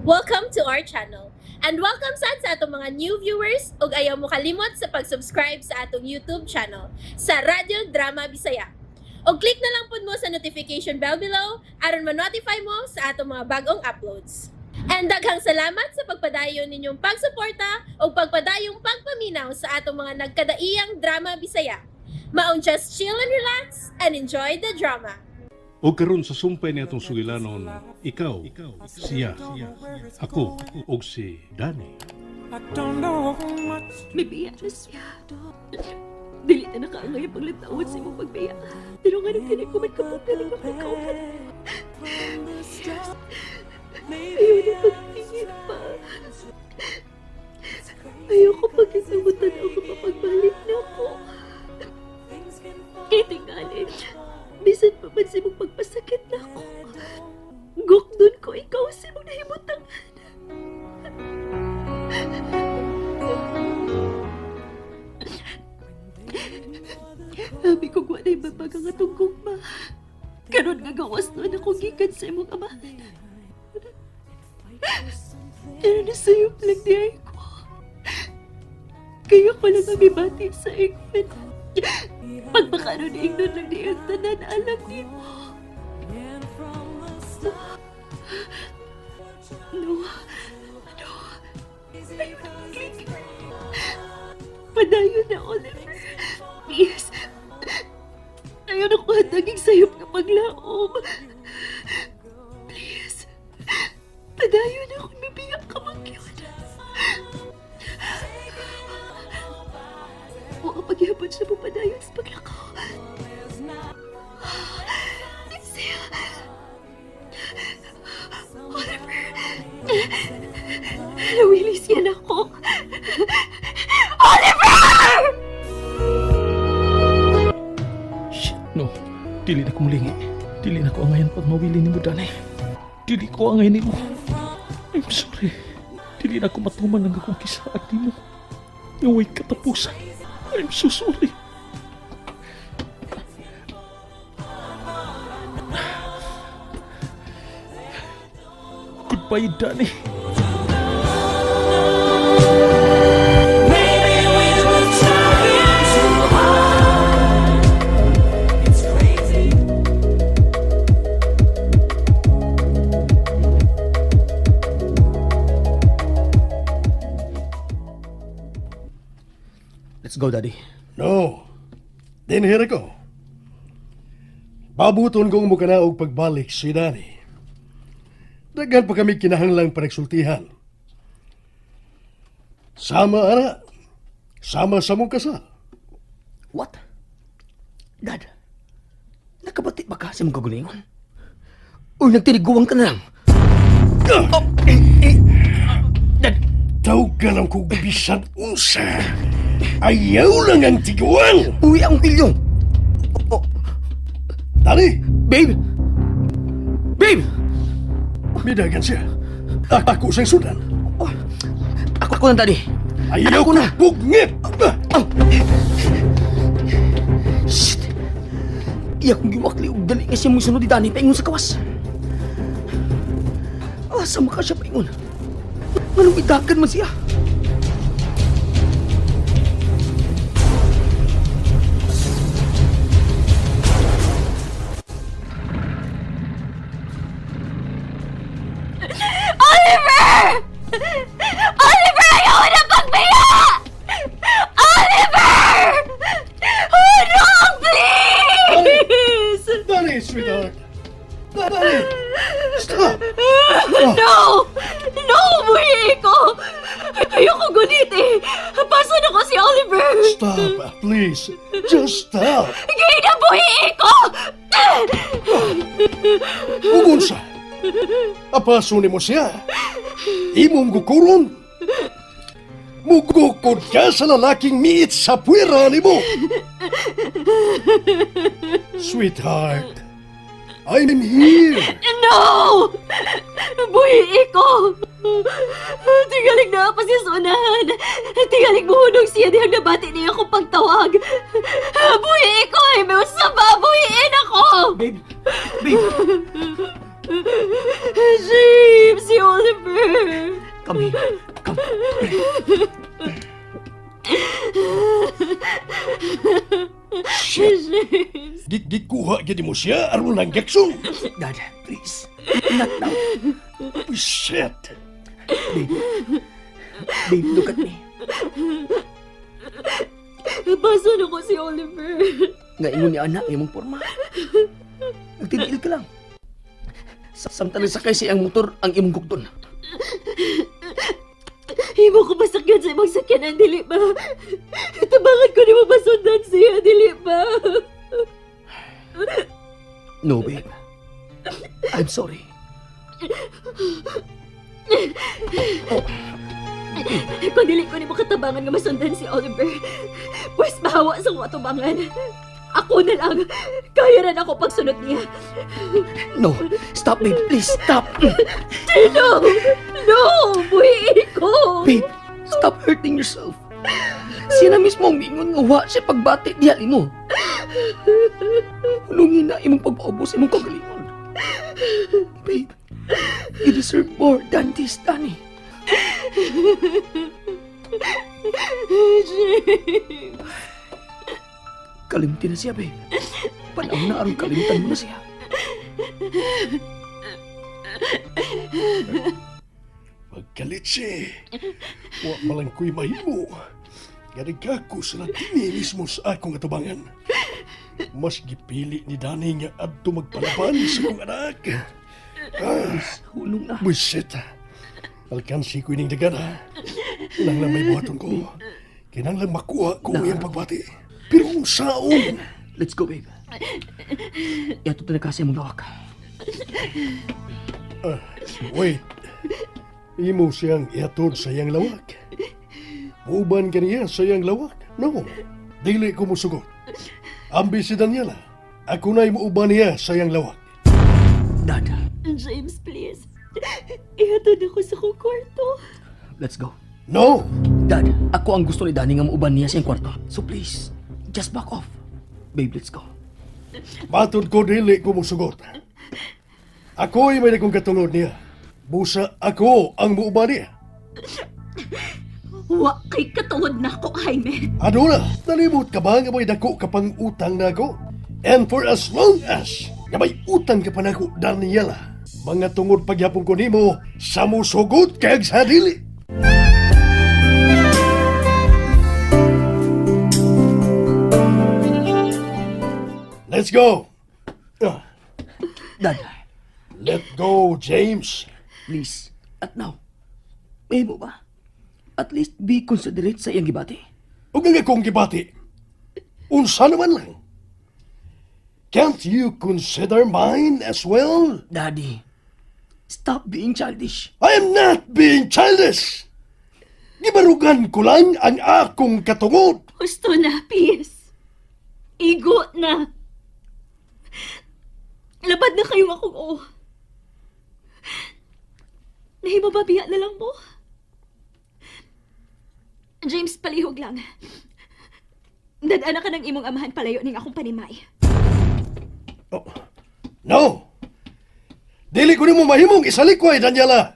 Welcome to our channel. And welcome sad sa atong mga new viewers ug ayaw mo kalimot sa pag-subscribe sa atong YouTube channel sa Radyo Drama Bisaya. Og click na lang pud mo sa notification bell below aron ma-notify mo sa atong mga bagong uploads. And daghang salamat sa pagpadayon ninyong pagsuporta ug pagpadayong pagpaminaw sa atong mga nagkadaiyang drama Bisaya. Maong just chill and relax and enjoy the drama. O karon sa sumpay ni atong sugilanon, ikaw, siya, ako, ug si Danny. Mibiya na siya. Dili na nakaangay ang paglatawad sa imong pagbiya. Pero nga nang kini ko man kaputan ang pagkaupan. Ayaw na pagtingin pa. Ayaw ko pagkitamutan ako mapagbalik na ako. Kay tingali, bisan pa man sa imong pagpasakit na ako. Gukdon ko ikaw sa imong nahimutang. Sabi ko wa na ibabag ang atong gugma. Karon nga gawas noon ako gikan sa imong amahan. Pero nasayop lang di ay ko. Kaya ko lang mabibati sa ingon. Pagmakaroon ingnon lang di ang tanan alam ni mo. No. No. Ayaw na paglig. Padayon na, Oliver. Please. Ayaw na ko hataging sayop nga paglaom. Please. Padayon na kung mabiyak ka magyun. Huwag paghihapon siya mo padayon sa paglakaw. Siya. Oliver. Nawilis yan ako. Oliver! Shit, no. Dili na ko mulingi. Dili na ko angayan pag mawili nimo, Danny. Dili ko angay nimo. I'm sorry. Dili na ko matuman ang akong kisaad nimo. Naway katapusan. I'm so sorry. Goodbye, Danny. Let's go, Daddy. No. Dinhira ko. Babuton kong mukana og pagbalik si Danny. Daghan pa kami kinahanglang panagsultihan. Sama ana. Sama sa mong kasal. What? Dad, nakabati ba ka sa mong kagulingon? Uy, nagtiniguan ka na lang. Oh, eh, eh. Dad, Tawgan ang kog bisan unsa. Ayaw lang ang tiguan. uwi ang pilyo. Oh, oh, Danny, babe! Babe! midagan siya. Ako siyang sudan. Oh, ako na, Daddy. Ayaw Ako na. Bugngit! Oh. Shit! Iya kong giwakli og dali nga siya mong sunod ni Danny paingon sa kawas. Asa maka siya paingon? Nganong idagan man siya? Oliver! Oliver, ayaw na pagbiya! Oliver! Hunong, please! Danny, sweetheart. Danny! Stop! No! No, buhi ko! Ayoko gulit eh! Paso na ko si Oliver! Stop, please. Just stop. Gay na buhi ko! Ugunsa. Apaso nimo siya. Imong gukuron. Mugukod ka sa lalaking miit sa puwera nimo. Sweetheart, I'm here. No! Buhi ko! Tingalig na pa siya sa unahan. Tingalig muhunong siya dihang nabati niya akong pagtawag. Buhi ko! Ay, may usaba! Buhiin ako! Babe! Babe! James, si Oliver! Oliver! Come here. Come. James! Gikuha gyud mo siya aron lang Jackson. Dad, please. Not now. Shit. Babe. Babe, look at me. Baso na ko si Oliver. Nga ingon ni anak imong porma. Nagtiniil ka lang. Samtang sakay sa iyang motor ang imong gugton. Himo ko masakyan sa imong sakyanan, dili ba? Tabangan ko nimo masundan siya, dili ba? No, babe. I'm sorry. Kung dili ko nimo katabangan nga masundan si Oliver, pwes mahawa sa akong atubangan. Ako na lang. Kaya rin ako pagsunod niya. No. Stop, babe. Please, stop. No! No! Buhiin ko! Babe, stop hurting yourself. Siya na mismo ang miingon nga wa siya pagbati diha nimo. Hulungin na imong pagpaubos imong kagalingon. Babe, you deserve more than this, Danny. James! Kalimti na siya, babe. Panahon na aron kalimtan mo na siya. Pagkalitsi. Wa malang ko'y mahimo. Gani kako sa dini mismo sa akong atubangan. Mas gipili ni Danny nga adto magpalaban sa akong anak. Hulong na. Bullshit. Alkansi ko ining dagan ha. Kinanglan may buhaton ko. Kinanglan makuha ko ang iyang pagbati. Pero kung saon? Let's go, babe. Yato na kasi mong lawak. Wait. Imo siyang iatod sa iyang lawak. Uban kaniya sa iyang lawak? No. Dili ko musugot. Ambi si Daniela. Ako na'y muuban niya sa iyang lawak. Dad, James, please. Ihatod ako sa kong kwarto. let's go. No! Dad, ako ang gusto ni Danny nga muuban niya sa iyang kwarto. So please, just back off. Babe, let's go. Matod ko dili ko musugot. Ako'y may nagkong katungod niya. Busa ako ang muuban niya. Wa kay katungod na ako, Jaime. Aduna, nalimot ka ba nga may dako ka pang utang na ako? And for as long as nga may utang ka pa nako, Daniela, mga tungod pagyapon ko nimo sa musugot kag sa dili. Let's go. Ah, Dad, Let go, James. please. At now, may mo ba? At least be considerate sa iyang gibati. Ug ang akong gibati. Unsa naman lang. Can't you consider mine as well? Daddy, stop being childish. I am not being childish. Gibarugan ko lang ang akong katungod. Gusto na, peace. Igo na. Labad na kayo akong oo. Nahimo ba biya na lang mo? James, palihog lang. Dadana ka ng imong amahan palayo ning akong panimay. Oh. No. Dili ko nimo mahimong isalikway, Daniela.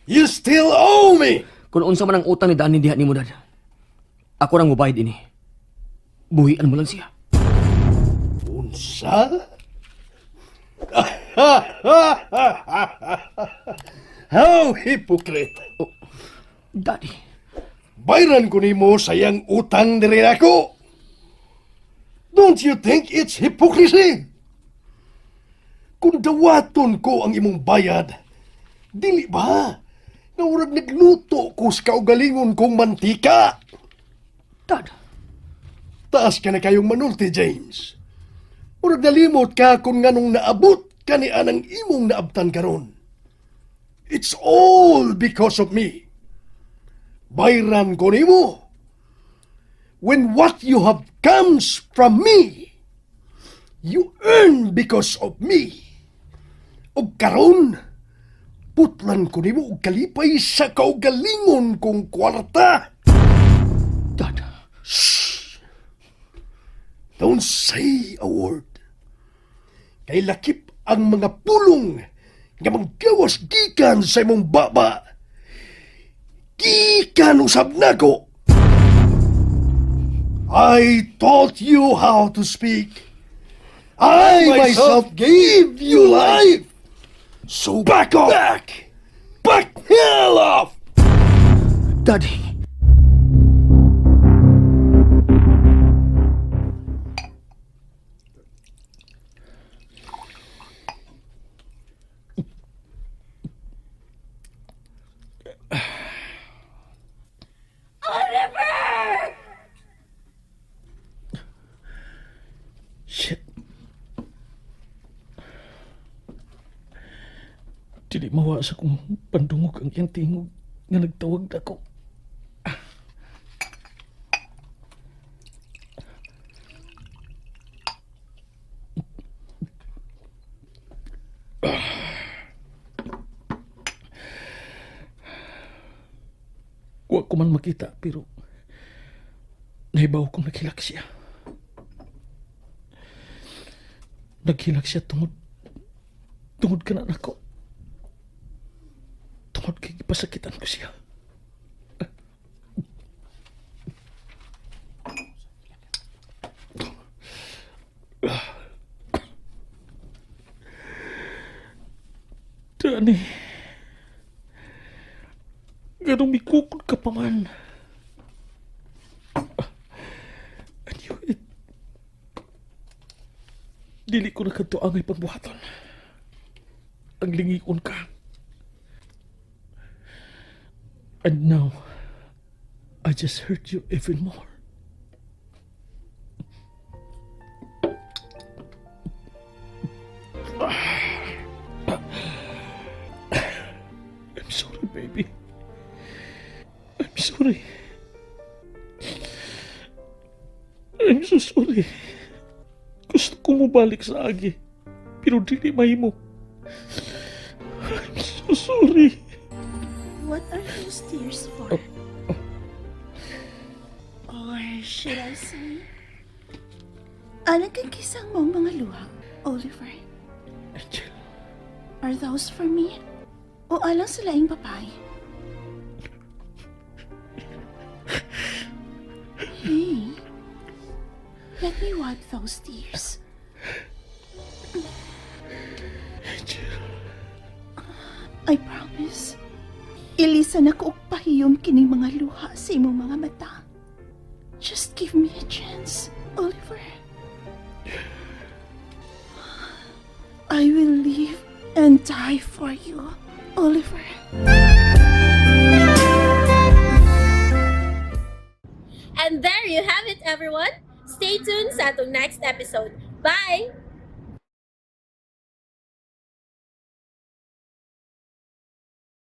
You still owe me. Kung unsa man ang utang ni Danny diha nimo, Dad. Ako rang mubayad ini. Buhian mo lang siya. Unsa? How hypocrite. Daddy, Bayran ko nimo sa iyang utang diri ako. Don't you think it's hypocrisy? Kung dawaton ko ang imong bayad, dili ba? Nga urag nagluto ko sa kaugalingon kong mantika. Dad, Taas ka na kayong manulti, James. Urag nalimot ka kung nganong naabot ka ni anang imong naabtan karon. It's all because of me. Bayran ko nimo. When what you have comes from me, you earn because of me. Og karon, putlan ko nimo og kalipay sa kaugalingon kong kwarta. Dad, Don't say a word. Kay lakip ang mga pulong Nga manggawas gikan sa imong baba. Gikan usab nako. I taught you how to speak. I myself gave you life. So back off. Back. Back hell off. Daddy. Shit. Dili mawa sa kong pandungog ang iyang tingog nga nagtawag na ko. Wa ko man makita pero nahibaw kong naghilak siya. Naghilak siya tungod ka na nako. Tungod kay gipasakitan ko siya. Dani. Ganong mikukod ka pa man. I knew it. Dili ko na kadto angay pagbuhaton. Ang lingikon ka. And now, I just hurt you even more. I'm sorry, baby. I'm sorry. I'm so sorry. Gusto ko mobalik sa agi, pero dili mahimo. I'm so sorry. What are those tears for? Or should I say, alang kang kisang mong mga luha, Oliver. Angel, Are those for me? O alang sa laing babae? Hey, let me wipe those tears. Angel. I promise. Ilisan ako og pahiyom kining mga luha sa imong mga mata. Just give me a chance, Oliver. I will live and die for you, Oliver. And there you have it, everyone. Stay tuned sa atong next episode. Bye!